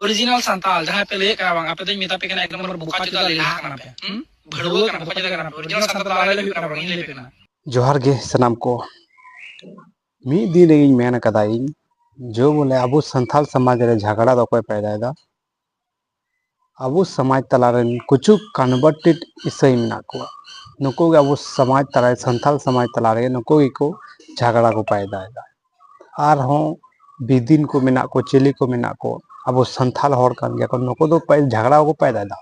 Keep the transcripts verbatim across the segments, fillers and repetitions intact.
Original Santal ᱡᱟᱦᱟᱸᱭ ᱯᱮ ᱞᱟᱹᱭᱮᱫ ᱠᱟᱱᱟ ᱵᱟᱝ, ᱟᱯᱮ ᱫᱚᱧ ᱢᱮᱛᱟ ᱯᱮ ᱠᱟᱱᱟ, ᱮᱠ ᱱᱚᱢᱵᱚᱨ ᱵᱚᱠᱟ ᱪᱳᱫᱟ ᱞᱮᱞᱦᱟ ᱠᱟᱱᱟ ᱯᱮ᱾ ᱦᱩᱸ? ᱵᱷᱟᱹᱲᱩᱣᱟᱹ ᱠᱟᱱᱟ, ᱵᱚᱠᱟ ᱪᱳᱫᱟ ᱠᱟᱱᱟ ᱯᱮ᱾ ᱚᱨᱤᱡᱤᱱᱟᱞ ᱥᱟᱱᱛᱟᱞ ᱫᱚ ᱟᱞᱮ ᱞᱮ ᱦᱩᱭᱩᱜ ᱠᱟᱱᱟ ᱵᱟᱝ, ᱤᱧ ᱞᱟᱹᱭ ᱯᱮ ᱠᱟᱱᱟ᱾ ᱡᱚᱦᱟᱨ ᱜᱮ ᱥᱟᱱᱟᱢ ᱠᱚ᱾ ᱢᱤᱫ ᱫᱤᱱ ᱨᱮᱜᱮᱧ ᱢᱮᱱ ᱟᱠᱟᱫᱟ ᱤᱧ, ᱡᱚ ᱵᱚᱞᱮ ᱟᱵᱚ ᱥᱟᱱᱛᱟᱞ ᱥᱚᱢᱟᱡᱽ ᱨᱮ ᱡᱷᱟᱜᱽᱲᱟ ᱫᱚ ᱚᱠᱚᱭ ᱯᱟᱭᱫᱟᱭᱮᱫᱟ? ᱟᱵᱚ ᱥᱚᱢᱟᱡᱽ ᱛᱟᱞᱟᱨᱮᱱ ᱠᱤᱪᱷᱩ converted ᱤᱥᱟᱹᱭ ᱢᱮᱱᱟᱜ ᱠᱚᱣᱟ᱾ ᱱᱩᱠᱩ ᱜᱮ ᱟᱵᱚ ᱥᱚᱢᱟᱡᱽ ᱛᱟᱞᱟᱨᱮ, ᱥᱟᱱᱛᱟᱞ ᱥᱚᱢᱟᱡᱽ ᱛᱟᱞᱟᱨᱮ ᱱᱩᱠᱩ ᱜᱮᱠᱚ ᱡᱷᱟᱜᱽᱲᱟ ᱠᱚ ᱯᱟᱭᱫᱟᱭᱮᱫᱟ᱾ ᱟᱨᱦᱚᱸ ᱵᱤᱫᱤᱱ ᱠᱚ ᱢᱮᱱᱟᱜ ᱠᱚ, ᱪᱤᱞᱤ ᱠᱚ ᱢᱮᱱᱟᱜ ᱠᱚ, ᱟᱵᱚ ᱥᱟᱱᱛᱟᱞ ᱦᱚᱲ ᱠᱟᱱ ᱜᱮᱭᱟ ᱠᱚ, ᱱᱩᱠᱩ ᱫᱚ ᱯᱟᱭ-, ᱡᱷᱟᱜᱽᱲᱟ ᱠᱚ ᱯᱟᱭᱫᱟᱭᱮᱫᱟ᱾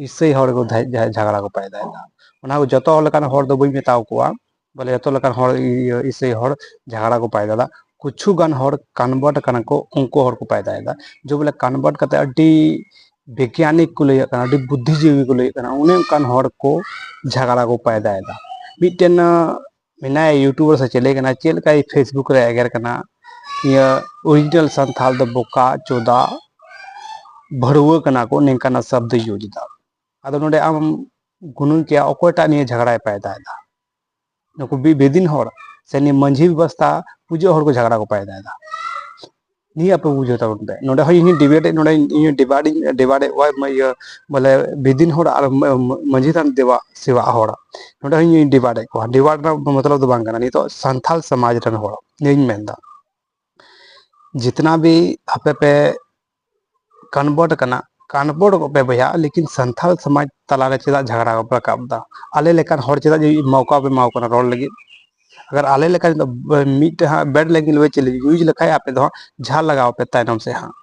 ᱤᱥᱟᱹᱭ ᱦᱚᱲ ᱠᱚ ᱡᱷᱟ-, ᱡᱷᱟ-, ᱡᱷᱟᱜᱽᱲᱟ ᱠᱚ ᱯᱟᱭᱫᱟᱭᱮᱫᱟ᱾ ᱚᱱᱟ ᱠᱚ ᱡᱚᱛᱚ ᱞᱮᱠᱟᱱ ᱦᱚᱲ ᱫᱚ ᱵᱟᱹᱧ ᱢᱮᱛᱟᱣ ᱠᱚᱣᱟ, ᱵᱚᱞᱮ ᱡᱚᱛᱚ ᱞᱮᱠᱟᱱ ᱦᱚᱲ ᱤᱭᱟᱹ ᱤᱥᱟᱹᱭ ᱦᱚᱲ ᱡᱷᱟᱜᱽᱲᱟ ᱠᱚ ᱯᱟᱭᱫᱟᱭᱮᱫᱟ᱾ ᱠᱤᱪᱷᱩ ᱜᱟᱱ ᱦᱚᱲ convert ᱠᱟᱱᱟ ᱠᱚ, ᱩᱱᱠᱩ ᱦᱚᱲ ᱠᱚ ᱯᱟᱭᱫᱟᱭᱮᱫᱟ᱾ ᱡᱮ ᱵᱚᱞᱮ convert ᱠᱟᱛᱮ ᱟᱹᱰᱤ ᱵᱤᱜᱽᱜᱟᱱᱤᱠ ᱠᱚ ᱞᱟᱹᱭᱟᱜ ᱠᱟᱱᱟ, ᱟᱹᱰᱤ ᱵᱩᱫᱽᱫᱷᱤᱡᱤᱵᱤ ᱠᱚ ᱞᱟᱹᱭᱟᱜ ᱠᱟᱱᱟ, ᱚᱱᱮ ᱚᱱᱠᱟᱱ ᱦᱚᱲ ᱠᱚ ᱡᱷᱟᱜᱽᱲᱟ ᱠᱚ ᱯᱟᱭᱫᱟᱭᱮᱫᱟ᱾ ᱢᱤᱫᱴᱮᱱ ᱢᱮᱱᱟᱭᱟ YouTuber ᱥᱮ ᱪᱮᱞᱮ ᱠᱟᱱᱟ, ᱪᱮᱫ ᱞᱮᱠᱟᱭ Facebook ᱨᱮ ᱮᱜᱮᱨ ᱠᱟᱱᱟ, ᱤᱭᱟᱹ original ᱥᱟᱱᱛᱷᱟᱞ ᱫᱚ ᱵᱚᱠᱟ ᱪᱳᱫᱟ ᱵᱷᱟᱹᱲᱩᱣᱟᱹ ᱠᱟᱱᱟ ᱠᱚ, ᱱᱤᱝᱠᱟᱱᱟᱜ ᱥᱚᱵᱫᱚᱭ use ᱮᱫᱟ᱾ ᱟᱫᱚ ᱱᱚᱰᱮ ᱟᱢ ᱜᱩᱱᱟᱹᱱ ᱠᱮᱭᱟ ᱚᱠᱚᱭᱴᱟᱜ ᱱᱤᱭᱟᱹ ᱡᱷᱟᱜᱽᱲᱟᱭ ᱯᱟᱭᱫᱟᱭᱮᱫᱟ? ᱱᱩᱠᱩ ᱵᱤ-, ᱵᱮᱫᱤᱱ ᱦᱚᱲ ᱥᱮ ᱱᱤᱭᱟᱹ ᱢᱟᱹᱡᱷᱤ ᱵᱮᱵᱚᱥᱛᱷᱟ ᱯᱩᱡᱟᱹ ᱦᱚᱲ ᱠᱚ ᱡᱷᱟᱜᱽᱲᱟ ᱠᱚ ᱯᱟᱭᱫᱟᱭᱮᱫᱟ? ᱱᱤᱭᱟᱹ ᱟᱯᱮ ᱵᱩᱡᱷᱟᱹᱣ ᱛᱟᱵᱚᱱ ᱯᱮ᱾ ᱱᱚᱰᱮ ᱦᱚᱸ ᱤᱧ ᱰᱤᱵᱮᱴ, ᱱᱚᱰᱮ ᱤᱧ ᱰᱤᱵᱟᱨ ᱤᱧ ᱰᱤᱵᱟᱨ ᱮᱫ ᱠᱚᱣᱟ, ᱢᱟ-, ᱤᱭᱟᱹ ᱵᱚᱞᱮ ᱵᱤᱫᱤᱱ ᱦᱚᱲ ᱟᱨ ᱢᱟ-, ᱢᱟ-, ᱢᱟᱹᱡᱷᱤ ᱛᱷᱟᱱ ᱫᱮᱵᱟ ᱥᱮᱵᱟ ᱦᱚᱲ, ᱱᱚᱰᱮ ᱦᱚᱸ ᱤᱧ ᱰᱤᱵᱟᱨ ᱮᱫ ᱠᱚᱣᱟ᱾ ᱰᱤᱵᱟᱨ ᱨᱮᱱᱟᱜ ᱢᱚᱛᱞᱚᱵ ᱫᱚ ᱵᱟᱝ ᱠᱟᱱᱟ, ᱱᱤᱛᱚᱜ ᱥᱟᱱᱛᱷᱟᱞ ᱥᱚᱢᱟᱡᱽ ᱨᱮᱱ ᱦᱚᱲ ᱱᱤᱭᱟᱹᱧ ᱢᱮᱱᱫᱟ, ᱡᱤᱛᱱᱟ ᱵᱷᱤ ᱟᱯᱮ ᱯᱮ convert ᱠᱟᱱᱟ, convert ᱠᱚᱜ ᱯᱮ ᱵᱚᱭᱦᱟ, ᱞᱮᱠᱤᱱ ᱥᱟᱱᱛᱷᱟᱞ ᱥᱚᱢᱟᱡᱽ ᱛᱟᱞᱟᱨᱮ ᱪᱮᱫᱟᱜ ᱡᱷᱟᱜᱽᱲᱟ ᱠᱚᱯᱮ ᱨᱟᱠᱟᱵ ᱮᱫᱟ? ᱟᱞᱮ ᱞᱮᱠᱟᱱ ᱦᱚᱲ ᱪᱮᱫᱟᱜ ᱡᱮ ᱢᱚᱣᱠᱟ ᱯᱮ ᱮᱢᱟ ᱠᱚ ᱠᱟᱱᱟ ᱨᱚᱲ ᱞᱟᱹᱜᱤᱫ? ᱟᱜᱟᱨ ᱟᱞᱮ ᱞᱮᱠᱟ ᱱᱤᱛᱚᱜ ᱵ-, ᱢᱤᱫᱴᱮᱱ ᱦᱟᱸᱜ bad language ᱪᱮᱫ ᱞᱟᱹᱜᱤᱫ use ᱞᱮᱠᱷᱟᱡ ᱟᱯᱮ ᱫᱚ ᱦᱟᱸᱜ ᱡᱷᱟᱞ ᱞᱟᱜᱟᱣ ᱯᱮ ᱛᱟᱭᱱᱚᱢ ᱥᱮᱫ ᱦᱟᱸᱜ᱾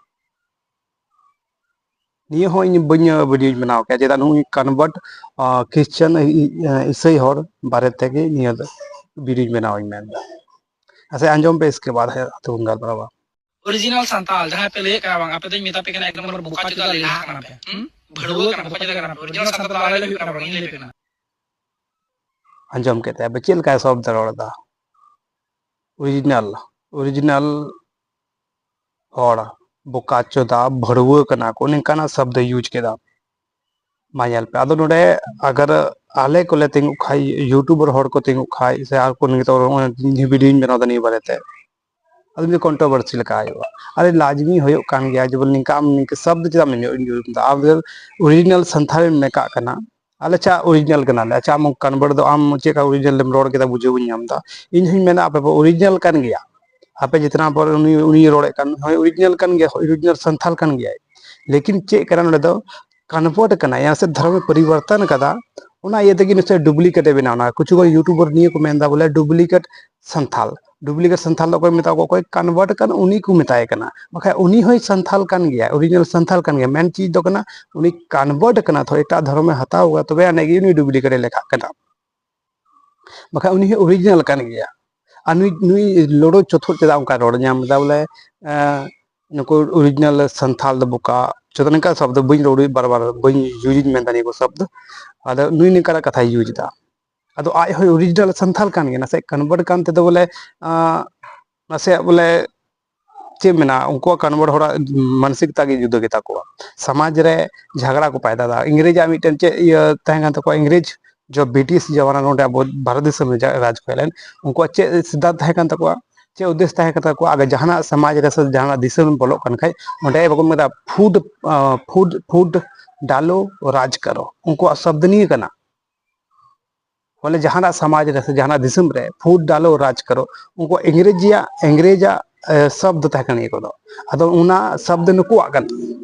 ᱱᱤᱭᱟᱹ ᱦᱚᱸ ᱤᱧ ᱵᱟᱹᱧ video ᱵᱮᱱᱟᱣ ᱠᱮᱭᱟ, ᱪᱮᱫᱟᱜ ᱱᱩᱭ convert, ᱟᱸ, Christian ᱤ-, ᱤ-, ᱤᱥᱟᱹᱭ ᱦᱚᱲ ᱵᱟᱨᱮ ᱛᱮᱜᱮ ᱱᱤᱭᱟᱹ ᱫᱚ video ᱵᱮᱱᱟᱣ ᱤᱧ ᱢᱮᱱᱫᱟ᱾ ᱟᱪᱪᱷᱟ, ᱟᱸᱡᱚᱢ ᱯᱮ, ᱤᱥᱠᱮ ᱵᱟᱫ ᱦᱮ ᱛᱚ ᱵᱚᱱ ᱜᱟᱞᱢᱟᱨᱟᱣᱟ᱾ ᱚᱨᱤᱡᱤᱱᱟᱞ ᱥᱟᱱᱛᱟᱞ ᱡᱟᱦᱟᱸᱭ ᱯᱮ ᱞᱟᱹᱭᱮᱫ ᱠᱟᱱᱟ ᱵᱟᱝ, ᱟᱯᱮ ᱫᱚᱧ ᱢᱮᱛᱟ ᱯᱮ ᱠᱟᱱᱟ, ᱮᱠ ᱱᱚᱢᱵᱚᱨ ᱵᱚᱠᱟ ᱪᱳᱫᱟ ᱞᱮᱞᱦᱟ ᱠᱟᱱᱟ ᱯᱮ᱾ ᱦᱩᱸ? ᱵᱷᱟᱹᱲᱩᱣᱟᱹ ᱠᱟᱱᱟ, ᱵᱚᱠᱟ ᱪᱳᱫᱟ ᱠᱟᱱᱟ ᱯᱮ᱾ ᱚᱨᱤᱡᱤᱱᱟᱞ ᱥᱟᱱᱛᱟᱞ ᱫᱚ ᱟᱞᱮ ᱞᱮ ᱦᱩᱭᱩᱜ ᱠᱟᱱᱟ ᱵᱟᱝ, ᱤᱧ ᱞᱟᱹᱭ ᱯᱮ ᱠᱟᱱᱟ᱾ ᱟᱸᱡᱚᱢ ᱠᱮᱫ ᱛᱟᱭᱟ ᱯᱮ ᱪᱮᱫ ᱞᱮᱠᱟᱭ ᱥᱚᱵᱫ ᱨᱚᱲ ᱮᱫᱟ? ᱚᱨᱤᱡᱤᱱᱟᱞ, ᱚᱨᱤᱡᱤᱱᱟᱞ ᱦᱚᱲ ᱵᱚᱠᱟ ᱪᱳᱫᱟ ᱵᱷᱟᱹᱲᱩᱣᱟᱹ ᱠᱟᱱᱟ ᱠᱚ, ᱱᱤᱝᱠᱟᱱᱟᱜ ᱥᱚᱵᱫ use ᱠᱮᱫᱟ᱾ ᱢᱟ ᱧᱮᱞ ᱯᱮ, ᱟᱫᱚ ᱱᱚᱰᱮ ᱟᱜᱟᱨ ᱟᱞᱮ ᱠᱚᱞᱮ ᱛᱤᱸᱜᱩᱜ ᱠᱷᱟᱡ, YouTuber ᱦᱚᱲ ᱠᱚ ᱛᱤᱸᱜᱩᱜ ᱠᱷᱟᱡ, ᱥᱮ ᱟᱨ ᱠᱚ ᱱᱤᱛᱚᱜ videoᱧ ᱵᱮᱱᱟᱣ ᱮᱫᱟ ᱱᱤᱭᱟᱹ ᱵᱟᱨᱮᱛᱮ, ᱟᱫᱚ ᱢᱤᱫ ᱠᱚᱱᱴᱨᱳᱵᱷᱟᱨᱥᱤ ᱞᱮᱠᱟ ᱦᱩᱭᱩᱜᱼᱟ᱾ ᱟᱨᱮ ᱞᱟᱡᱢᱤ ᱦᱩᱭᱩᱜ ᱠᱟᱱ ᱜᱮᱭᱟ, ᱡᱮ ᱵᱚᱞᱮ ᱱᱤᱝᱠᱟ ᱟᱢ ᱱᱤᱝᱠᱟ ᱥᱚᱵᱫ ᱪᱮᱫᱟᱜ ᱮᱢ ᱤᱭᱩᱡᱽ ᱮᱫᱟ? ᱟᱢ ᱫᱚ ᱚᱨᱤᱡᱤᱱᱟᱞ ᱥᱟᱱᱛᱷᱟᱞᱤᱢ ᱢᱮᱛᱟᱜ ᱠᱟᱱᱟ, ᱟᱞᱮ ᱪᱟ ᱚᱨᱤᱡᱤᱱᱟᱞ ᱠᱟᱱᱟᱞᱮ, ᱟᱪᱪᱷᱟ ᱟᱢ ᱠᱚᱱᱵᱷᱟᱨᱴ ᱫᱚ ᱟᱢ ᱪᱮᱫ ᱞᱮᱠᱟ ᱚᱨᱤᱡᱤᱱᱟᱞ ᱮᱢ ᱨᱚᱲ ᱠᱮᱫᱟ ᱵᱩᱡᱷᱟᱹᱣ ᱵᱟᱹᱧ ᱧᱟᱢ ᱮᱫᱟ᱾ ᱤᱧ ᱦᱚᱧ ᱢᱮᱱᱟ ᱟᱯᱮ ᱯᱮ ᱚᱨᱤᱡᱤᱱᱟᱞ ᱠᱟᱱ ᱜᱮᱭᱟ, ᱟᱯᱮ ᱡᱮᱛᱱᱟ ᱯᱚᱨ ᱩᱱᱤ ᱩᱱᱤ ᱨᱚᱲᱮᱫ ᱠᱟᱱ ᱦᱳᱭ ᱚᱨᱤᱡᱤᱱᱟᱞ ᱠᱟᱱ ᱜᱮᱭᱟ, ᱚᱨᱤᱡᱤᱱᱟᱞ ᱥᱟᱱᱛᱷᱟᱞ ᱠᱟᱱ ᱜᱮᱭᱟᱭ, ᱞᱮᱠᱤᱱ ᱪᱮᱫ ᱠᱟᱱᱟ ᱱᱚᱰᱮ ᱫᱚ ᱠᱚᱱᱵᱷᱟᱨᱴ ᱠᱟᱱᱟ ᱭᱟ ᱥᱮ ᱫᱷᱚᱨᱚᱢ ᱮ ᱯᱚᱨᱤᱵᱚᱨᱛᱚᱱ ᱠᱟᱫᱟ, ᱚᱱᱟ ᱤᱭᱟᱹ ᱛᱮᱜᱮ ᱱᱤᱥᱪᱚᱭ ᱰᱩᱯᱞᱤᱠᱮᱴ ᱮ ᱵᱮᱱᱟᱣ ᱮᱱᱟ᱾ ᱠᱤᱪᱷᱩ ᱜᱟᱱ ᱭᱩᱴᱩᱵᱟᱨ ᱱᱤᱭᱟᱹ ᱠᱚ ᱢᱮᱱᱫᱟ ᱵᱚᱞᱮ ᱰᱩᱯᱞᱤᱠᱮᱴ ᱥᱟᱱᱛᱷᱟᱞ, ᱰᱩᱯᱞᱤᱠᱮᱴ ᱥᱟᱱᱛᱷᱟᱞ ᱫᱚ ᱚᱠᱚᱭ ᱢᱮᱛᱟ ᱠᱚᱣᱟ? ᱚᱠᱚᱭ ᱠᱚᱱᱵᱷᱟᱨᱴ ᱠᱟᱱ ᱩᱱᱤ ᱠᱚ ᱢᱮᱛᱟᱭ ᱠᱟᱱᱟ, ᱵᱟᱠᱷᱟᱡ ᱩᱱᱤ ᱦᱚᱸᱭ ᱥᱟᱱᱛᱷᱟᱞ ᱠᱟᱱ ᱜᱮᱭᱟ, ᱚᱨᱤᱡᱤᱱᱟᱞ ᱥᱟᱱᱛᱷᱟᱞ ᱠᱟᱱ ᱜᱮᱭᱟ᱾ ᱢᱮᱱ ᱪᱮᱫ ᱫᱚ ᱠᱟᱱᱟ, ᱩᱱᱤ ᱠᱚᱱᱵᱷᱟᱨᱴ ᱠᱟᱱᱟ, ᱛᱚ ᱮᱴᱟᱜ ᱫᱷᱚᱨᱚᱢᱮ ᱦᱟᱛᱟᱣ ᱠᱟᱫᱟ, ᱛᱚᱵᱮ ᱟᱹᱱᱤᱡ ᱜᱮ ᱩᱱᱤ ᱰᱩᱯᱞᱤᱠᱮᱴ ᱮ ᱞᱮᱠᱷᱟᱜ ᱠᱟᱱᱟ᱾ ᱵᱟᱠᱷᱟᱡ ᱩᱱᱤ ᱦᱚᱸ ᱚᱨᱤᱡᱤᱱᱟᱞ ᱠᱟᱱ ᱜᱮᱭᱟ᱾ ᱟᱨ ᱱᱩᱭ ᱱᱩᱭ ᱞᱳᱰᱳ ᱪᱚᱛᱷᱚᱨ ᱪᱮᱫᱟᱜ ᱚᱱᱠᱟ ᱨᱚᱲ ᱧᱟᱢ ᱮᱫᱟ ᱵᱚᱞᱮ ᱮᱸ, ᱱᱩᱠᱩ ᱚᱨᱤᱡᱤᱱᱟᱞ ᱥᱟᱱᱛᱷᱟᱞ ᱫᱚ ᱵᱚᱠᱟ, ᱡᱚᱛᱚ ᱱᱤᱝᱠᱟ ᱥᱚᱵᱫᱚ ᱵᱟᱹᱧ ᱨᱚᱲ ᱵᱟᱨ ᱵᱟᱨ ᱵᱟᱹᱧ ᱤᱭᱩᱡᱽ ᱢᱮᱱᱫᱟ ᱱᱤᱭᱟᱹ ᱠᱚ ᱥᱚᱵᱫᱚ᱾ ᱟᱫᱚ ᱱᱩᱭ ᱱᱤᱝᱠᱟᱱᱟᱜ ᱠᱟᱛᱷᱟᱭ ᱤᱭᱩᱡᱽ ᱮᱫᱟ᱾ ᱟᱫᱚ ᱟᱡ ᱦᱚᱸ ᱚᱨᱤᱡᱤᱱᱟᱞ ᱥᱟᱱᱛᱷᱟᱞ ᱠᱟᱱ ᱜᱮᱭᱟ, ᱱᱟᱥᱮ ᱠᱚᱱᱵᱷᱟᱨᱴ ᱠᱟᱱ ᱛᱮᱫᱚ ᱵᱚᱞᱮ ᱟᱸ, ᱱᱟᱥᱮᱭᱟᱜ ᱵᱚᱞᱮ ᱪᱮᱫ ᱢᱮᱱᱟ, ᱩᱱᱠᱩᱣᱟᱜ ᱠᱚᱱᱵᱷᱟᱨᱴ ᱦᱚᱲᱟᱜ ᱢᱟᱱᱥᱤᱠᱛᱟ ᱜᱮ ᱡᱩᱫᱟᱹ ᱜᱮᱛᱟ ᱠᱚᱣᱟ᱾ ᱥᱚᱢᱟᱡᱽ ᱨᱮ ᱡᱷᱟᱜᱽᱲᱟ ᱠᱚ ᱯᱟᱭᱫᱟ ᱫᱟ᱾ ᱤᱝᱨᱮᱡᱽ ᱟᱜ ᱢᱤᱫᱴᱮᱱ ᱪᱮᱫ ᱤᱭᱟᱹ ᱛᱟᱦᱮᱸ ᱠᱟᱱ ᱛᱟᱠᱚᱣᱟ? ᱤᱝᱨᱮᱡᱽ ᱡᱚ ᱵᱨᱤᱴᱤᱥ ᱡᱟᱢᱟᱱᱟ ᱱᱚᱰᱮ ᱟᱵᱚ ᱵᱷᱟᱨᱚᱛ ᱫᱤᱥᱚᱢ ᱨᱮ ᱡᱟ-, ᱨᱟᱡᱽ ᱠᱚ ᱦᱮᱡ ᱞᱮᱱ, ᱩᱱᱠᱩᱣᱟᱜ ᱪᱮᱫ ᱥᱤᱫᱽᱫᱷᱟᱱᱛ ᱛᱟᱦᱮᱸ ᱠᱟᱱ ᱛᱟᱠᱚᱣᱟ? ᱪᱮᱫ ᱩᱫᱽᱫᱮᱥ ᱛᱟᱦᱮᱸ ᱠᱟᱱ ᱛᱟᱠᱚᱣᱟ? ᱟᱜᱮ ᱡᱟᱦᱟᱱᱟᱜ ᱥᱚᱢᱟᱡᱽ ᱨᱮ ᱥᱮ ᱡᱟᱦᱟᱱᱟᱜ ᱫᱤᱥᱚᱢ ᱵᱚᱞᱚᱜ ᱠᱟᱱ ᱠᱷᱟᱡ ᱚᱸᱰᱮ ᱵᱟᱠᱚ ᱢᱮᱛᱟ ᱯᱷᱩᱰ, ᱟᱸ, ᱯᱷᱩᱰ, ᱯᱷᱩᱰ ᱰᱟᱞᱳ ᱨᱟᱡᱽ ᱠᱟᱨᱳ, ᱩᱱᱠᱩᱣᱟᱜ ᱥᱚᱵᱫ ᱱᱤᱭᱟᱹ ᱠᱟᱱᱟ᱾ ᱵᱚᱞᱮ ᱡᱟᱦᱟᱱᱟᱜ ᱥᱚᱢᱟᱡᱽ ᱨᱮ ᱥᱮ ᱡᱟᱦᱟᱱᱟᱜ ᱫᱤᱥᱚᱢ ᱨᱮ ᱯᱷᱩᱰ ᱰᱟᱞᱳ ᱨᱟᱡᱽ ᱠᱟᱨᱳ, ᱩᱱᱠᱩ ᱤᱝᱨᱮᱡᱤᱭᱟᱜ, ᱤᱝᱨᱮᱡᱟᱜ, ᱮ, ᱥᱚᱵᱫ ᱛᱟᱦᱮᱸ ᱠᱟᱱᱟ ᱤᱭᱟᱹ ᱠᱚᱫᱚ᱾ ᱟᱫᱚ ᱚᱱᱟ ᱥᱚᱵᱫ ᱱᱩᱠᱩᱣᱟᱜ ᱠᱟᱱᱟ᱾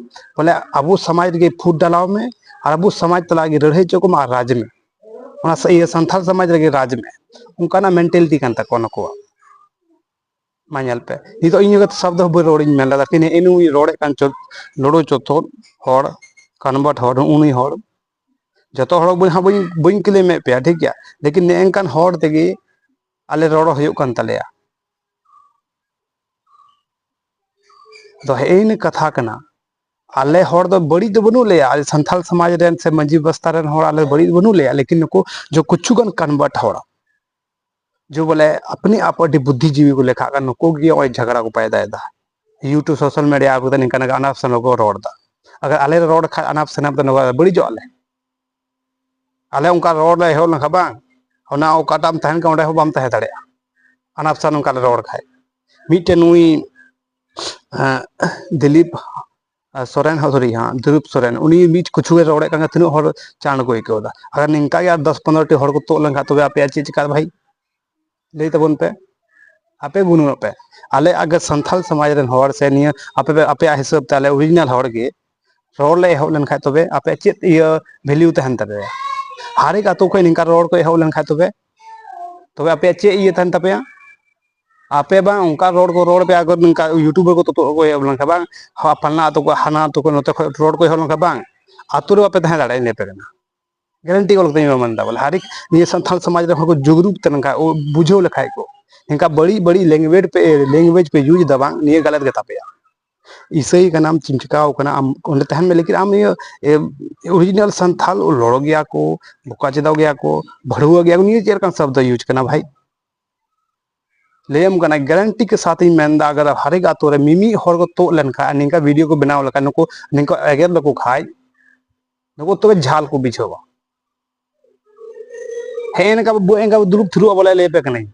ᱵᱚᱞᱮ ᱟᱵᱚ ᱥᱚᱢᱟᱡᱽ ᱨᱮᱜᱮ ᱯᱷᱩᱰ ᱰᱟᱞᱟᱣ ᱢᱮ ᱟᱨ ᱟᱵᱚ ᱥᱚᱢᱟᱡᱽ ᱛᱟᱞᱟ ᱨᱮᱜᱮ ᱞᱟᱹᱲᱦᱟᱹᱭ ᱦᱚᱪᱚ ᱠᱚᱢ ᱟᱨ ᱨᱟᱡᱽ ᱢᱮ᱾ ᱚᱱᱟ ᱥᱟ-, ᱤᱭᱟᱹ ᱥᱟᱱᱛᱟᱲ ᱥᱚᱢᱟᱡᱽ ᱨᱮᱜᱮ ᱨᱟᱡᱽ ᱢᱮ, ᱚᱱᱠᱟᱱᱟᱜ ᱢᱮᱱᱴᱟᱞᱤᱴᱤ ᱠᱟᱱ ᱛᱟᱠᱚᱣᱟ ᱱᱩᱠᱩᱣᱟᱜ᱾ ᱢᱟ ᱧᱮᱞ ᱯᱮ, ᱱᱤᱛᱚᱜ ᱤᱧ ᱦᱚᱸ ᱥᱚᱵᱫ ᱦᱚᱸ ᱵᱟᱹᱧ ᱨᱚᱲ, ᱤᱧ ᱢᱮᱱ ᱞᱮᱫᱟ ᱠᱤ ᱱᱩᱭ ᱨᱚᱲᱮᱫ ᱠᱟᱱ ᱪᱚ-, ᱞᱳᱰᱳ ᱪᱚᱛᱷᱚᱨ ᱦᱚᱲ, ᱠᱚᱱᱵᱷᱟᱨᱴ ᱦᱚᱲ, ᱩᱱᱤ ᱦᱚᱲ, ᱡᱚᱛᱚ ᱦᱚᱲ ᱵᱟᱹᱧ, ᱦᱟᱸᱜ ᱵᱟᱹᱧ, ᱵᱟᱹᱧ ᱠᱞᱮᱢᱮᱫ ᱯᱮᱭᱟ, ᱴᱷᱤᱠ ᱜᱮᱭᱟ, ᱞᱮᱠᱤᱱ ᱱᱮᱜᱼᱮ ᱱᱮᱝᱠᱟᱱ ᱦᱚᱲ ᱛᱮᱜᱮ ᱟᱞᱮ ᱨᱚᱲ ᱦᱩᱭᱩᱜ ᱠᱟᱱ ᱛᱟᱞᱮᱭᱟ᱾ ᱟᱫᱚ ᱦᱮᱸ ᱤᱱᱟᱹ ᱠᱟᱛᱷᱟ ᱠᱟᱱᱟ, ᱟᱞᱮ ᱦᱚᱲ ᱫᱚ ᱵᱟᱹᱲᱤᱡ ᱫᱚ ᱵᱟᱹᱱᱩᱜ ᱞᱮᱭᱟ, ᱟᱞᱮ ᱥᱟᱱᱛᱟᱲ ᱥᱚᱢᱟᱡᱽ ᱨᱮᱱ ᱥᱮ ᱢᱟᱹᱡᱷᱤ ᱵᱟᱥᱛᱟ ᱨᱮᱱ ᱦᱚᱲ ᱟᱞᱮ ᱵᱟᱹᱲᱤᱡ ᱫᱚ ᱵᱟᱹᱱᱩᱜ ᱞᱮᱭᱟ, ᱞᱮᱠᱤᱱ ᱱᱩᱠᱩ ᱡᱚ ᱠᱩᱪᱷᱩ ᱜᱟᱱ ᱠᱚᱱᱵᱷᱟᱨᱴ ᱦᱚᱲ ᱡᱚ ᱵᱚᱞᱮ ᱟᱯᱱᱤ ᱟᱯ ᱟᱹᱰᱤ ᱵᱩᱫᱽᱫᱷᱤᱡᱤᱵᱤ ᱠᱚ ᱞᱮᱠᱷᱟᱜ ᱠᱟᱱ, ᱱᱩᱠᱩ ᱜᱮ ᱱᱚᱜᱼᱚᱭ ᱡᱷᱟᱜᱽᱲᱟ ᱠᱚ ᱯᱟᱭᱫᱟᱭᱮᱫᱟ᱾ YouTube, social media ᱟᱹᱜᱩ ᱠᱟᱛᱮ ᱱᱤᱝᱠᱟ ᱱᱤᱝᱠᱟ ᱟᱱᱟᱯ ᱥᱟᱱᱟᱯ ᱠᱚ ᱨᱚᱲ ᱮᱫᱟ᱾ ᱟᱜᱟᱨ ᱟᱞᱮ ᱞᱮ ᱨᱚᱲ ᱠᱷᱟᱡ ᱟᱱᱟᱯ ᱥᱟᱱᱟᱯ ᱫᱚ ᱱᱚᱣᱟ ᱵᱟᱹᱲᱤᱡᱚᱜ ᱟᱞᱮ᱾ ᱟᱞᱮ ᱚᱱᱠᱟ ᱨᱚᱲ ᱞᱮ ᱮᱦᱚᱵ ᱞᱮᱱᱠᱷᱟᱱ ᱵᱟᱝ, ᱚᱱᱟ ᱚᱠᱟᱴᱟᱜ ᱮᱢ ᱛᱟᱦᱮᱱ ᱠᱟᱱ ᱚᱸᱰᱮ ᱦᱚᱸ ᱵᱟᱢ ᱛᱟᱦᱮᱸ ᱫᱟᱲᱮᱭᱟᱜᱼᱟ᱾ ᱟᱱᱟᱯ ᱥᱟᱱ ᱚᱱᱠᱟ ᱞᱮ ᱨᱚᱲ ᱠᱷᱟᱡ᱾ ᱢᱤᱫᱴᱮᱱ ᱱᱩᱭ ᱫᱤᱞᱤᱯ ᱥᱚᱨᱮᱱ, ᱥᱚᱨᱤ, ᱦᱮᱸ, ᱫᱤᱞᱤᱯ ᱥᱚᱨᱮᱱ, ᱩᱱᱤ ᱢᱤᱫ ᱠᱤᱪᱷᱩ ᱮ ᱨᱚᱲᱮᱫ ᱠᱟᱱ ᱠᱷᱟᱱ ᱛᱤᱱᱟᱹᱜ ᱦᱚᱲ ᱪᱟᱬ ᱠᱚ ᱟᱹᱭᱠᱟᱹᱣ ᱮᱫᱟ᱾ ᱟᱨ ᱱᱤᱝᱠᱟ ᱜᱮ ᱟᱨ ᱫᱚᱥ ᱯᱚᱱᱨᱚ ᱴᱤ ᱦᱚᱲ ᱠᱚ ᱛᱩᱫ ᱞᱮᱱᱠᱷᱟᱱ ᱛᱚᱵᱮ ᱟᱯᱮᱭᱟᱜ ᱪᱮᱫ ᱪᱤᱠᱟᱹᱜᱼᱟ ᱵᱷᱟᱹᱭ? ᱞᱟᱹᱭ ᱛᱟᱵᱚᱱ ᱯᱮ᱾ ᱟᱯᱮ ᱜᱩᱱᱟᱹᱱᱚᱜ ᱯᱮ᱾ ᱟᱞᱮ ᱟᱜᱮ ᱥᱟᱱᱛᱟᱲ ᱥᱚᱢᱟᱡᱽ ᱨᱮᱱ ᱦᱚᱲ ᱥᱮ ᱱᱤᱭᱟᱹ ᱟᱯᱮ, ᱟᱯᱮᱭᱟᱜ ᱦᱤᱥᱟᱹᱵ ᱛᱮ ᱟᱞᱮ ᱚᱨᱤᱡᱤᱱᱟᱞ ᱦᱚᱲ ᱜᱮ ᱨᱚᱲ ᱞᱮ ᱮᱦᱚᱵ ᱞᱮᱱᱠᱷᱟᱱ ᱛᱚᱵᱮ ᱟᱯᱮᱭᱟᱜ ᱪᱮᱫ ᱤᱭᱟᱹ ᱵᱷᱮᱞᱤᱭᱩ ᱛᱟᱦᱮᱱ ᱛᱟᱯᱮᱭᱟ? ᱦᱟᱨᱮᱠ ᱟᱛᱳ ᱠᱷᱚᱱ ᱱᱤᱝᱠᱟ ᱨᱚᱲ ᱠᱚ ᱮᱦᱚᱵ ᱞᱮᱱᱠᱷᱟᱱ ᱛᱚᱵᱮ, ᱛᱚᱵᱮ ᱟᱯᱮᱭᱟᱜ ᱪᱮᱫ ᱤᱭᱟᱹ ᱛᱟᱦᱮᱱ ᱛᱟᱯᱮᱭᱟ? ᱟᱯᱮ ᱵᱟᱝ ᱚᱱᱠᱟ ᱨᱚᱲ ᱠᱚ ᱨᱚᱲ ᱯᱮ, ᱟᱜᱚᱨ ᱱᱚᱝᱠᱟ ᱭᱩᱴᱩᱵᱟᱨ ᱠᱚ ᱛᱚᱛᱚ ᱠᱚ ᱮᱦᱚᱵ ᱞᱮᱱᱠᱷᱟᱱ ᱵᱟᱝ, ᱦᱟ-, ᱯᱷᱟᱞᱱᱟ ᱟᱛᱳ ᱠᱚ, ᱦᱟᱱᱟ ᱟᱛᱳ ᱠᱚ, ᱱᱚᱛᱮ ᱠᱷᱚᱱ ᱨᱚᱲ ᱠᱚ ᱮᱦᱚᱵ ᱞᱮᱱᱠᱷᱟᱱ ᱵᱟᱝ, ᱟᱛᱳ ᱨᱮ ᱵᱟᱯᱮ ᱛᱟᱦᱮᱸ ᱫᱟᱲᱮᱭᱟᱜᱼᱟ᱾ ᱤᱧ ᱞᱟᱹᱭ ᱟᱯᱮ ᱠᱟᱱᱟ, ᱜᱮᱨᱮᱱᱴᱤ ᱚᱞ ᱠᱟᱛᱮᱧ ᱢᱮᱱ ᱮᱫᱟ᱾ ᱵᱚᱞᱮ ᱦᱟᱨᱮᱠ ᱱᱤᱭᱟᱹ ᱥᱟᱱᱛᱟᱲ ᱥᱚᱢᱟᱡᱽ ᱨᱮ ᱦᱚᱲ ᱠᱚ ᱡᱩᱜᱽᱨᱩᱯ ᱛᱮ ᱱᱚᱝᱠᱟ ᱵᱩᱡᱷᱟᱹᱣ ᱞᱮᱠᱷᱟᱡ ᱠᱚ, ᱱᱚᱝᱠᱟ ᱵᱟᱹᱲᱤᱡ ᱵᱟᱹᱲᱤᱡ ᱞᱮᱝᱜᱩᱭᱮᱡᱽ ᱯᱮ, ᱞᱮᱝᱜᱩᱭᱮᱡᱽ ᱯᱮ ᱤᱭᱩᱡᱽ ᱮᱫᱟ ᱵᱟᱝ, ᱱᱤᱭᱟᱹ ᱜᱟᱞᱟᱛ ᱜᱮ ᱛᱟᱯᱮᱭᱟ᱾ ᱤᱥᱟᱹᱭ ᱠᱟᱱᱟᱢ, ᱪᱮᱢ ᱪᱤᱠᱟᱣ ᱠᱟᱱᱟ, ᱟᱢ ᱚᱸᱰᱮ ᱛᱟᱦᱮᱱ ᱢᱮ, ᱞᱮᱠᱤᱱ ᱟᱢ ᱱᱤᱭᱟᱹ ᱚᱨᱤᱡᱤᱱᱟᱞ ᱥᱟᱱᱛᱷᱟᱞ ᱞᱚᱲᱚ ᱜᱮᱭᱟ ᱠᱚ, ᱵᱚᱠᱟ ᱪᱮᱫᱟᱣ ᱜᱮᱭᱟ ᱠᱚ, ᱵᱷᱟᱹᱲᱩᱣᱟᱹ ᱜᱮᱭᱟ ᱠᱚ, ᱱᱤᱭᱟᱹ ᱪᱮᱫ ᱞᱮᱠᱟᱱ ᱥᱚᱵᱫᱚ ᱤᱭᱩᱡᱽ ᱠᱟᱱᱟ ᱵᱷᱟᱭ? ᱞᱟᱹᱭᱟᱢ ᱠᱟᱱᱟ, ᱜᱮᱨᱮᱱᱴᱤ ᱠᱮ ᱥᱟᱛᱷ ᱤᱧ ᱢᱮᱱᱫᱟ, ᱟᱜᱟᱨ ᱦᱟᱨᱮᱠ ᱟᱛᱳ ᱨᱮ ᱢᱤᱢᱤᱫ ᱦᱚᱲ ᱠᱚ ᱛᱩᱫ ᱞᱮᱱᱠᱷᱟᱱ, ᱱᱤᱝᱠᱟ ᱵᱷᱤᱰᱤᱭᱳ ᱠᱚ ᱵᱮᱱᱟᱣ ᱞᱮᱠᱷᱟᱱ, ᱱᱩᱠᱩ ᱱᱤᱝᱠᱟ ᱮᱜᱮᱨ ᱞᱮᱠᱚ ᱠᱷᱟᱡ, ᱱᱩᱠᱩ ᱛᱚᱵᱮ ᱡᱷᱟᱞ ᱠᱚ ᱵᱩᱡᱷᱟᱹᱣᱟ᱾ ᱦᱮᱸ, ᱮᱱᱠᱟ ᱵᱚ-, ᱮᱱᱠᱟ ᱵᱚ ᱫᱩᱲᱩᱵ ᱛᱷᱤᱨᱚᱜᱼᱟ ᱵᱚᱞᱮ, ᱞᱟᱹᱭ ᱟᱯᱮ ᱠᱟᱹᱱᱟᱹᱧ᱾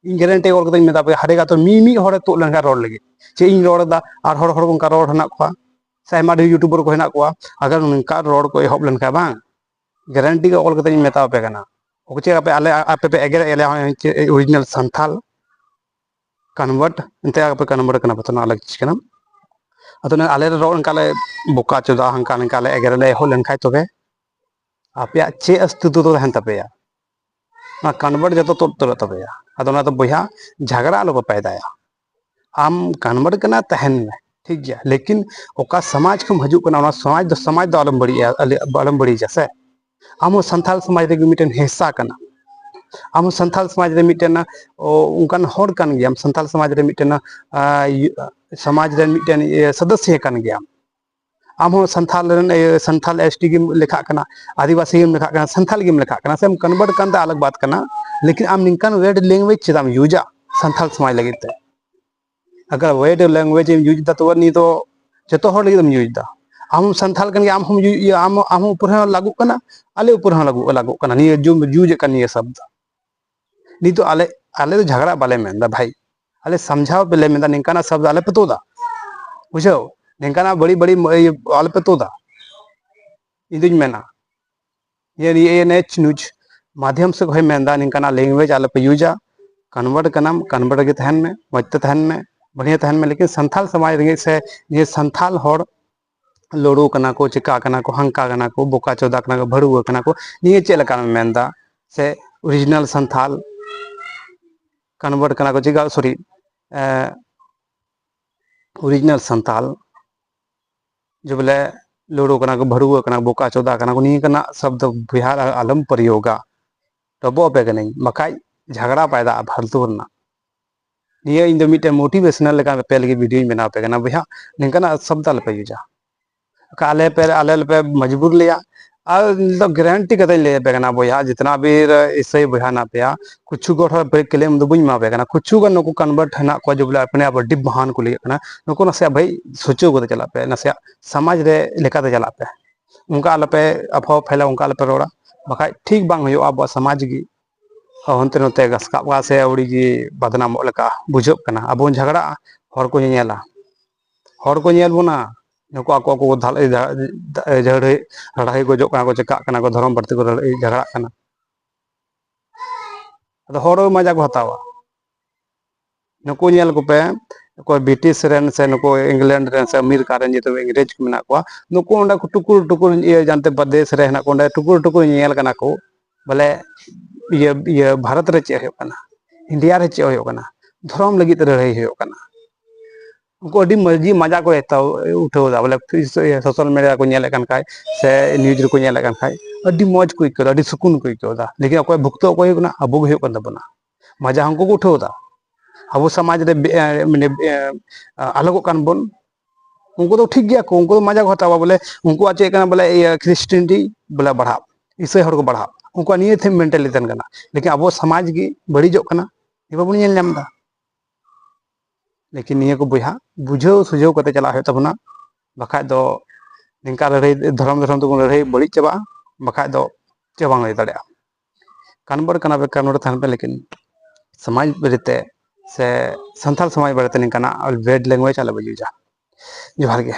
ᱤᱧ ᱜᱮᱨᱮᱱᱴᱤ ᱚᱞ ᱠᱟᱛᱮᱧ ᱢᱮᱛᱟ ᱯᱮᱭᱟ, ᱦᱟᱨᱮᱠ ᱟᱛᱳ ᱢᱤᱢᱤᱫ ᱦᱚᱲᱮ ᱛᱩᱫ ᱞᱮᱱᱠᱷᱟᱱ ᱨᱚᱲ ᱞᱟᱹᱜᱤᱫ, ᱪᱮᱫ ᱤᱧ ᱨᱚᱲ ᱮᱫᱟ, ᱟᱨ ᱦᱚᱲ, ᱦᱚᱲ ᱚᱱᱠᱟ ᱨᱚᱲ ᱦᱮᱱᱟᱜ ᱠᱚᱣᱟ, ᱥᱮ ᱟᱭᱢᱟ ᱰᱷᱮᱨ ᱭᱩᱴᱩᱵᱟᱨ ᱠᱚ ᱦᱮᱱᱟᱜ ᱠᱚᱣᱟ, ᱟᱜᱟᱨ ᱱᱚᱝᱠᱟ ᱨᱚᱲ ᱠᱚ ᱮᱦᱚᱵ ᱞᱮᱱᱠᱷᱟᱱ ᱵᱟᱝ, ᱜᱮᱨᱮᱱᱴᱤ ᱜᱮ ᱚᱞ ᱠᱟᱛᱮᱧ ᱢᱮᱛᱟ ᱟᱯᱮ ᱠᱟᱱᱟ᱾ ᱚᱠᱚᱭ ᱪᱮᱫ ᱟᱯᱮ, ᱟᱞᱮ, ᱟᱯᱮ ᱯᱮ ᱮᱜᱮᱨᱮᱫ ᱞᱮᱭᱟ, ᱦᱚᱸᱜᱼᱚᱭ ᱪᱮᱫ ᱚᱨᱤᱡᱤᱱᱟᱞ ᱥᱟᱱᱛᱷᱟᱞ ᱠᱚᱱᱵᱷᱟᱨᱴ, ᱮᱱᱛᱮ ᱟᱯᱮ ᱠᱚᱱᱵᱷᱟᱨᱴ ᱠᱟᱱᱟ ᱯᱮ, ᱛᱚ ᱱᱚᱣᱟ ᱟᱞᱟᱜᱽ ᱪᱤᱡᱽ ᱠᱟᱱᱟ᱾ ᱟᱫᱚ ᱱᱚᱣᱟ ᱟᱞᱮ ᱨᱚᱲ ᱚᱱᱠᱟ ᱞᱮ ᱵᱚᱠᱟ ᱪᱚᱫᱟ, ᱦᱟᱱᱠᱟ ᱱᱤᱝᱠᱟ ᱞᱮ ᱮᱜᱮᱨ ᱞᱮ ᱮᱦᱚᱵ ᱞᱮᱱᱠᱷᱟᱡ ᱛᱚᱵᱮ ᱟᱯᱮᱭᱟᱜ ᱪᱮᱫ ᱚᱥᱛᱤᱛᱛᱚ ᱫᱚ ᱛᱟᱦᱮᱱ ᱛᱟᱯᱮᱭᱟ? ᱚᱱᱟ ᱠᱚᱱᱵᱷᱟᱨᱴ ᱡᱚᱛᱚ ᱛᱩᱫ ᱩᱛᱟᱹᱨᱚᱜ ᱛᱟᱯᱮᱭᱟ᱾ ᱟᱫᱚ ᱚᱱᱟ ᱫᱚ ᱵᱚᱭᱦᱟ ᱡᱷᱟᱜᱽᱲᱟ ᱟᱞᱚ ᱯᱮ ᱯᱟᱭᱫᱟᱭᱟ᱾ ᱟᱢ ᱠᱚᱱᱵᱷᱟᱨᱴ ᱠᱟᱱᱟ ᱛᱟᱦᱮᱱ ᱢᱮ, ᱴᱷᱤᱠ ᱜᱮᱭᱟ, ᱞᱮᱠᱤᱱ ᱚᱠᱟ ᱥᱚᱢᱟᱡᱽ ᱠᱷᱚᱱ ᱦᱤᱡᱩᱜ ᱠᱟᱱᱟ, ᱚᱱᱟ ᱥᱚᱢᱟᱡᱽ ᱫᱚ, ᱥᱚᱢᱟᱡᱽ ᱫᱚ ᱟᱞᱚᱢ ᱵᱟᱹᱲᱤᱡᱟ, ᱟᱞᱮ-, ᱟᱞᱚᱢ ᱵᱟᱹᱲᱤᱡᱟ ᱥᱮ᱾ ᱟᱢ ᱦᱚᱸ ᱥᱟᱱᱛᱟᱲ ᱥᱚᱢᱟᱡᱽ ᱨᱮᱜᱮ ᱢᱤᱫᱴᱮᱱ ᱦᱤᱥᱥᱟ ᱠᱟᱱᱟ᱾ ᱟᱢ ᱦᱚᱸ ᱥᱟᱱᱛᱟᱲ ᱥᱚᱢᱟᱡᱽ ᱨᱮ ᱢᱤᱫᱴᱮᱱ, ᱚ, ᱚᱱᱠᱟᱱ ᱦᱚᱲ ᱠᱟᱱ ᱜᱮᱭᱟᱢ, ᱥᱟᱱᱛᱟᱲ ᱥᱚᱢᱟᱡᱽ ᱨᱮ ᱢᱤᱫᱴᱮᱱ, ᱟ, ᱤᱭᱟᱹ, ᱥᱚᱢᱟᱡᱽ ᱨᱮᱱ ᱢᱤᱫᱴᱮᱱ, ᱤᱭᱟᱹ, ᱥᱚᱫᱚᱥᱥᱚ ᱠᱟᱱ ᱜᱮᱭᱟᱢ᱾ ᱟᱢ ᱦᱚᱸ ᱥᱟᱱᱛᱟᱲ ᱨᱮᱱ, ᱤᱭᱟᱹ, ᱥᱟᱱᱛᱟᱲ ᱮᱥ ᱴᱤ ᱜᱮᱢ ᱞᱮᱠᱷᱟᱜ ᱠᱟᱱᱟ, ᱟᱹᱫᱤᱵᱟᱹᱥᱤ ᱜᱮᱢ ᱞᱮᱠᱷᱟᱜ ᱠᱟᱱᱟ, ᱥᱟᱱᱛᱟᱲ ᱜᱮᱢ ᱞᱮᱠᱷᱟᱜ ᱠᱟᱱᱟ, ᱥᱮᱢ ᱠᱚᱱᱵᱷᱟᱨᱴ ᱠᱟᱱ ᱛᱮ ᱟᱞᱟᱜᱽ ᱵᱟᱛ ᱠᱟᱱᱟ, ᱞᱮᱠᱤᱱ ᱟᱢ ᱱᱤᱝᱠᱟᱱ ᱣᱮᱨᱰ ᱞᱮᱝᱜᱩᱭᱮᱡᱽ ᱪᱮᱫᱟᱜ ᱮᱢ ᱤᱭᱩᱡᱟ ᱥᱟᱱᱛᱟᱲ ᱥᱚᱢᱟᱡᱽ ᱞᱟᱹᱜᱤᱫ ᱛᱮ? ᱟᱜᱟᱨ ᱣᱮᱨᱰ ᱞᱮᱝᱜᱩᱭᱮᱡᱽ ᱮᱢ ᱤᱭᱩᱡᱽ ᱮᱫᱟ, ᱛᱚᱵᱮ ᱱᱤᱭᱟᱹ ᱫᱚ ᱡᱚᱛᱚ ᱦᱚᱲ ᱞᱟᱹᱜᱤᱫ ᱮᱢ ᱤᱭᱩᱡᱽ ᱮᱫᱟ᱾ ᱟᱢ ᱦᱚᱸ ᱥᱟᱱᱛᱟᱲ ᱠᱟᱱ ᱜᱮᱭᱟ, ᱟᱢ ᱦᱚᱸ ᱤᱭᱩ-, ᱤᱭᱟᱹ, ᱟᱢ, ᱟᱢ ᱦᱚᱸ ᱩᱯᱚᱨ ᱦᱚᱸ ᱞᱟᱹᱜᱩᱜ ᱠᱟᱱᱟ, ᱟᱞᱮ ᱩᱯᱚᱨ ᱦᱚᱸ ᱞᱟᱹᱜᱩ, ᱞᱟᱹᱜᱩᱜ ᱠᱟᱱᱟ ᱱᱤᱭᱟᱹ ᱡᱩ-, ᱤᱭᱩᱡᱽ ᱮᱫ ᱠᱟᱱ ᱱᱤᱭᱟᱹ ᱥᱚᱵᱫᱚ᱾ ᱱᱤᱛᱚᱜ ᱟᱞᱮ, ᱟᱞᱮ ᱫᱚ ᱡᱷᱟᱜᱽᱲᱟ ᱵᱟᱞᱮ ᱢᱮᱱ ᱮᱫᱟ ᱵᱷᱟᱭ, ᱟᱞᱮ ᱥᱟᱢᱡᱷᱟᱣ ᱯᱮ ᱞᱮ ᱢᱮᱱᱫᱟ, ᱱᱤᱝᱠᱟᱱᱟᱜ ᱥᱚᱵᱫ ᱟᱞᱮ ᱯᱮ ᱛᱩᱫᱟ, ᱵᱩᱡᱷᱟᱹᱣ? ᱱᱤᱝᱠᱟᱱᱟᱜ ᱵᱟᱹᱲᱤᱡ ᱵᱟᱹᱲᱤᱡ ᱤᱭᱟᱹ ᱟᱞᱮ ᱯᱮ ᱛᱩᱫᱟ᱾ ᱤᱧ ᱫᱩᱧ ᱢᱮᱱᱟ, ᱱᱤᱭᱟᱹ ᱱᱤᱭᱟᱹ ᱱᱮᱪ ᱱᱩᱪ ᱢᱟᱫᱷᱭᱚᱢ ᱥᱮᱫ ᱠᱷᱚᱱ ᱢᱮᱱᱫᱟ, ᱱᱤᱝᱠᱟᱱᱟᱜ language ᱟᱞᱚ ᱯᱮ ᱤᱭᱩᱡᱟ᱾ Convert ᱠᱟᱱᱟᱢ, convert ᱜᱮ ᱛᱟᱦᱮᱱ ᱢᱮ, ᱢᱚᱡᱽ ᱛᱮ ᱛᱟᱦᱮᱱ ᱢᱮ, ᱵᱟᱹᱲᱦᱤᱭᱟᱹ ᱛᱟᱦᱮᱱ ᱢᱮ, ᱞᱮᱠᱤᱱ ᱥᱟᱱᱛᱟᱞ ᱥᱚᱢᱟᱡᱽ ᱨᱮᱸᱜᱮᱡ ᱥᱮ ᱱᱤᱭᱟᱹ ᱥᱟᱱᱛᱟᱞ ᱦᱚᱲ ᱞᱳᱲᱳ ᱠᱟᱱᱟ ᱠᱚ, ᱪᱤᱠᱟ ᱠᱟᱱᱟ ᱠᱚ, ᱦᱟᱝᱠᱟ ᱠᱟᱱᱟ ᱠᱚ, ᱵᱚᱠᱟ ᱪᱳᱫᱟ ᱠᱟᱱᱟ ᱠᱚ, ᱵᱷᱟᱹᱲᱩᱣᱟᱹ ᱠᱟᱱᱟ ᱠᱚ, ᱱᱤᱭᱟᱹ ᱪᱮᱫ ᱞᱮᱠᱟᱢ ᱢᱮᱱᱫᱟ? ᱥᱮ original ᱥᱟᱱᱛᱟᱞ convert ᱠᱟᱱᱟ ᱠᱚ, ᱪᱤᱠᱟ, sorry, original ᱥᱟᱱᱛᱟᱞ ᱡᱮ ᱵᱚᱞᱮ ᱞᱳᱲᱳ ᱠᱟᱱᱟ ᱠᱚ, ᱵᱷᱟᱹᱲᱩᱣᱟᱹ ᱠᱟᱱᱟ ᱠᱚ, ᱵᱚᱠᱟ ᱪᱳᱫᱟ ᱠᱟᱱᱟ ᱠᱚ, ᱱᱤᱭᱟᱹ ᱠᱟᱱᱟ ᱥᱚᱵᱫ ᱵᱤᱦᱟᱨ ᱟᱞᱚᱢ ᱯᱨᱚᱭᱳᱜᱟ᱾ ᱰᱚᱵᱚᱜ ᱟᱯᱮ ᱠᱟᱹᱱᱟᱹᱧ, ᱵᱟᱠᱷᱟᱡ ᱡᱷᱟᱜᱽᱲᱟ ᱯᱟᱭᱫᱟᱜᱼᱟ ᱯᱷᱟᱞᱛᱩ ᱨᱮᱱᱟᱜ᱾ ᱱᱤᱭᱟᱹ ᱤᱧ ᱫᱚ ᱢᱤᱫᱴᱮᱱ motivational ᱞᱮᱠᱟ ᱟᱯᱮ ᱞᱟᱹᱜᱤᱫ ᱵᱷᱤᱰᱤᱭᱳᱧ ᱵᱮᱱᱟᱣ ᱟᱯᱮ ᱠᱟᱱᱟ ᱵᱚᱭᱦᱟ, ᱱᱤᱝᱠᱟᱱᱟᱜ ᱥᱚᱵᱫ ᱟᱞᱚᱯᱮ ᱤᱭᱩᱡᱟ᱾ ᱟᱞᱮ ᱯᱮ, ᱟᱞᱮ ᱞᱮᱯᱮ ᱢᱚᱡᱽᱵᱩᱨ ᱞᱮᱭᱟ᱾ ᱟᱨ ᱤᱧ ᱫᱚ guarantee ᱠᱟᱛᱮᱧ ᱞᱟᱹᱭ ᱟᱯᱮ ᱠᱟᱱᱟ ᱵᱚᱭᱦᱟ, ᱡᱤᱛᱱᱟ ᱵᱤᱨ ᱤᱥᱟᱹᱭ ᱵᱚᱭᱦᱟ ᱦᱮᱱᱟᱜ ᱯᱮᱭᱟ, ᱠᱩᱪᱷᱩ ᱜᱚᱲ ᱦᱚᱸ ᱯᱮ claim ᱫᱚ ᱵᱟᱹᱧ ᱮᱢᱟ ᱯᱮ ᱠᱟᱱᱟ, ᱠᱩᱪᱷᱩ ᱜᱟᱱ ᱱᱩᱠᱩ convert ᱦᱮᱱᱟᱜ ᱠᱚᱣᱟ ᱡᱮ ᱵᱚᱞᱮ ᱟᱯᱱᱮ ᱟᱯ ᱟᱹᱰᱤ ᱢᱚᱦᱟᱱ ᱠᱚ ᱞᱟᱹᱭᱟᱹᱜ ᱠᱟᱱᱟ, ᱱᱩᱠᱩ ᱱᱟᱥᱮᱭᱟᱜ ᱵᱷᱟᱹᱭ ᱥᱚᱪᱷᱚ ᱠᱟᱛᱮ ᱪᱟᱞᱟᱜ ᱯᱮ, ᱱᱟᱥᱮᱭᱟᱜ ᱥᱚᱢᱟᱡᱽ ᱨᱮ ᱞᱮᱠᱟᱛᱮ ᱪᱟᱞᱟᱜ ᱯᱮ᱾ ᱚᱱᱠᱟ ᱟᱞᱚᱯᱮ ᱟᱯᱷᱟᱣ ᱯᱷᱮᱞᱟ, ᱚᱱᱠᱟ ᱟᱞᱚᱯᱮ ᱨᱚᱲᱟ, ᱵᱟᱠᱷᱟᱡ ᱴᱷᱤᱠ ᱵᱟᱝ ᱦᱩᱭᱩᱜᱼᱟ ᱟᱵᱚᱣᱟᱜ ᱥᱚᱢᱟᱡᱽ ᱜᱮ᱾ ᱦᱟᱱᱛᱮ ᱱᱚᱛᱮ ᱜᱷᱟᱥᱠᱟᱜᱼᱟ ᱥᱮ ᱟᱹᱣᱲᱤ ᱜᱮ ᱵᱟᱫᱱᱟᱢᱚᱜ ᱞᱮᱠᱟ ᱵᱩᱡᱷᱟᱹᱜ ᱠᱟᱱᱟ᱾ ᱟᱵᱚ ᱵᱚᱱ ᱡᱷᱟᱜᱽᱲᱟᱜᱼᱟ, ᱦᱚᱲ ᱠᱚ ᱧᱮᱧᱮᱞᱟ, ᱦᱚᱲ ᱠᱚ ᱧᱮᱞ ᱵᱚᱱᱟ, ᱱᱩᱠᱩ ᱟᱠᱚ ᱟᱠᱚ ᱠᱚ ᱫᱷᱟᱞ-, ᱡᱷᱟᱹᱲᱦᱟᱹᱭ ᱞᱟᱹᱲᱦᱟᱹᱭ ᱜᱚᱡᱚᱜ ᱠᱟᱱᱟ ᱠᱚ, ᱪᱮᱠᱟᱜ ᱠᱟᱱᱟ ᱠᱚ, ᱫᱷᱚᱨᱚᱢ ᱵᱟᱹᱲᱛᱤ ᱠᱚ ᱞᱟᱹᱲᱦᱟᱹᱭ ᱡᱷᱟᱜᱽᱲᱟᱜ ᱠᱟᱱᱟ᱾ ᱟᱫᱚ ᱦᱚᱲ ᱢᱟᱡᱟ ᱠᱚ ᱦᱟᱛᱟᱣᱟ᱾ ᱱᱩᱠᱩ ᱧᱮᱞ ᱠᱚᱯᱮ, ᱚᱠᱚᱭ ᱵᱨᱤᱴᱤᱥ ᱨᱮᱱ ᱥᱮ ᱱᱩᱠᱩ ᱤᱝᱞᱮᱱᱰ ᱨᱮᱱ ᱥᱮ ᱟᱢᱮᱨᱤᱠᱟ ᱨᱮᱱ ᱡᱮᱦᱮᱛᱩ ᱤᱝᱨᱮᱡᱽ ᱠᱚ ᱢᱮᱱᱟᱜ ᱠᱚᱣᱟ, ᱱᱩᱠᱩ ᱚᱸᱰᱮ ᱠᱚ ᱴᱩᱠᱩᱨ ᱴᱩᱠᱩᱨ, ᱤᱭᱟᱹ, ᱡᱟᱱᱛᱮ ᱯᱨᱚᱫᱮᱥ ᱨᱮ ᱦᱮᱱᱟᱜ ᱠᱚᱣᱟ, ᱚᱸᱰᱮ ᱴᱩᱠᱩᱨ ᱴᱩᱠᱩᱨ ᱧᱮᱧᱮᱞ ᱠᱟᱱᱟ ᱠᱚ, ᱵᱚᱞᱮ ᱤᱭᱟᱹ, ᱤᱭᱟᱹ, ᱵᱷᱟᱨᱚᱛ ᱨᱮ ᱪᱮᱫ ᱦᱩᱭᱩᱜ ᱠᱟᱱᱟ, ᱤᱱᱰᱤᱭᱟ ᱨᱮ ᱪᱮᱫ ᱦᱩᱭᱩᱜ ᱠᱟᱱᱟ, ᱫᱷᱚᱨᱚᱢ ᱞᱟᱹᱜᱤᱫ ᱞᱟᱹᱲᱦᱟᱹᱭ ᱦᱩᱭᱩᱜ ᱠᱟᱱᱟ᱾ ᱩᱱᱠᱩ ᱟᱹᱰᱤ ᱢᱚᱡᱽ ᱜᱮ ᱢᱟᱡᱟ ᱠᱚ ᱦᱟᱛᱟᱣ ᱩᱴᱷᱟᱹᱣ ᱮᱫᱟ, ᱵᱚᱞᱮ ᱥᱳᱥᱟᱞ ᱢᱤᱰᱤᱭᱟ ᱨᱮᱠᱚ ᱧᱮᱞᱮᱫ ᱠᱟᱱ ᱠᱷᱟᱡ ᱥᱮ ᱱᱤᱭᱩᱡᱽ ᱨᱮᱠᱚ ᱧᱮᱞᱮᱫ ᱠᱟᱱ ᱠᱷᱟᱡ, ᱟᱹᱰᱤ ᱢᱚᱡᱽ ᱠᱚ ᱟᱹᱭᱠᱟᱹᱣ ᱮᱫᱟ, ᱟᱹᱰᱤ ᱥᱩᱠᱩᱱ ᱠᱚ ᱟᱹᱭᱠᱟᱹᱣ ᱮᱫᱟ᱾ ᱞᱮᱠᱤᱱ ᱚᱠᱚᱭ ᱵᱷᱩᱜᱛᱟᱹᱜ ᱚᱠᱚᱭ ᱦᱩᱭᱩᱜ ᱠᱟᱱᱟ? ᱟᱵᱚ ᱜᱮ ᱦᱩᱭᱩᱜ ᱠᱟᱱ ᱛᱟᱵᱚᱱᱟ᱾ ᱢᱟᱡᱟ ᱦᱚᱸ ᱩᱱᱠᱩ ᱠᱚ ᱩᱴᱷᱟᱹᱣ ᱮᱫᱟ᱾ ᱟᱵᱚ ᱥᱚᱢᱟᱡᱽ ᱨᱮ ᱵᱮ-, ᱮ, ᱢᱟᱱᱮ, ᱮ, ᱟᱞᱚᱜᱚᱜ ᱠᱟᱱ ᱵᱚᱱ᱾ ᱩᱱᱠᱩ ᱫᱚ ᱴᱷᱤᱠ ᱜᱮᱭᱟ ᱠᱚ, ᱩᱱᱠᱩ ᱫᱚ ᱢᱟᱡᱟ ᱠᱚ ᱦᱟᱛᱟᱣᱟ, ᱵᱚᱞᱮ ᱩᱱᱠᱩᱣᱟᱜ ᱪᱮᱫ ᱠᱟᱱᱟ, ᱵᱚᱞᱮ, ᱤᱭᱟᱹ, ᱠᱷᱨᱤᱥᱴᱤᱱᱤᱴᱤ ᱵᱚᱞᱮ ᱵᱟᱲᱦᱟᱜ, ᱤᱥᱟᱹᱭ ᱦᱚᱲ ᱠᱚ ᱵᱟᱲᱦᱟᱜ, ᱩᱱᱠᱩᱣᱟᱜ ᱱᱤᱭᱟᱹ ᱛᱮ ᱢᱮᱱᱴᱟᱞᱤᱴᱤ ᱛᱟᱦᱮᱱ ᱠᱟᱱᱟ᱾ ᱞᱮᱠᱤᱱ ᱟᱵᱚ ᱥᱚᱢᱟᱡᱽ ᱜᱮ ᱵᱟᱹᱲᱤᱡᱚᱜ ᱠᱟᱱᱟ, ᱱᱤᱭᱟᱹ ᱵᱟᱵᱚᱱ ᱧᱮᱞ ᱧᱟᱢ ᱮᱫᱟ᱾ ᱞᱮᱠᱤᱱ ᱱᱤᱭᱟᱹ ᱠᱚ ᱵᱚᱭᱦᱟ ᱵᱩᱡᱷᱟᱹᱣ ᱥᱩᱡᱷᱟᱹᱣ ᱠᱟᱛᱮ ᱪᱟᱞᱟᱜ ᱦᱩᱭᱩᱜ ᱛᱟᱵᱚᱱᱟ, ᱵᱟᱠᱷᱟᱡ ᱫᱚ ᱱᱤᱝᱠᱟ ᱞᱟᱹᱲᱦᱟᱹᱭ, ᱫᱷᱚᱨᱚᱢ ᱫᱷᱚᱨᱚᱢ ᱛᱮᱵᱚᱱ ᱞᱟᱹᱲᱦᱟᱹᱭ ᱵᱟᱹᱲᱤᱡ ᱪᱟᱵᱟᱜᱼᱟ, ᱵᱟᱠᱷᱟᱡ ᱫᱚ ᱪᱮᱫ ᱵᱟᱝ ᱦᱩᱭ ᱫᱟᱲᱮᱭᱟᱜᱼᱟ᱾ ᱠᱟᱱᱵᱷᱟᱨᱴ ᱠᱟᱱᱟ ᱯᱮ, ᱠᱟᱱᱵᱷᱟᱨᱴ ᱛᱟᱦᱮᱱ ᱯᱮ, ᱞᱮᱠᱤᱱ ᱥᱚᱢᱟᱡᱽ ᱵᱟᱨᱮᱛᱮ ᱥᱮ ᱥᱟᱱᱛᱟᱲ ᱥᱚᱢᱟᱡᱽ ᱵᱟᱨᱮᱛᱮ ᱱᱤᱝᱠᱟᱱᱟᱜ ᱵᱮᱰ ᱞᱮᱝᱜᱩᱭᱮᱡᱽ ᱟᱞᱚ ᱵᱚ ᱤᱭᱩᱡᱟ᱾ ᱡᱚᱦᱟᱨ ᱜᱮ᱾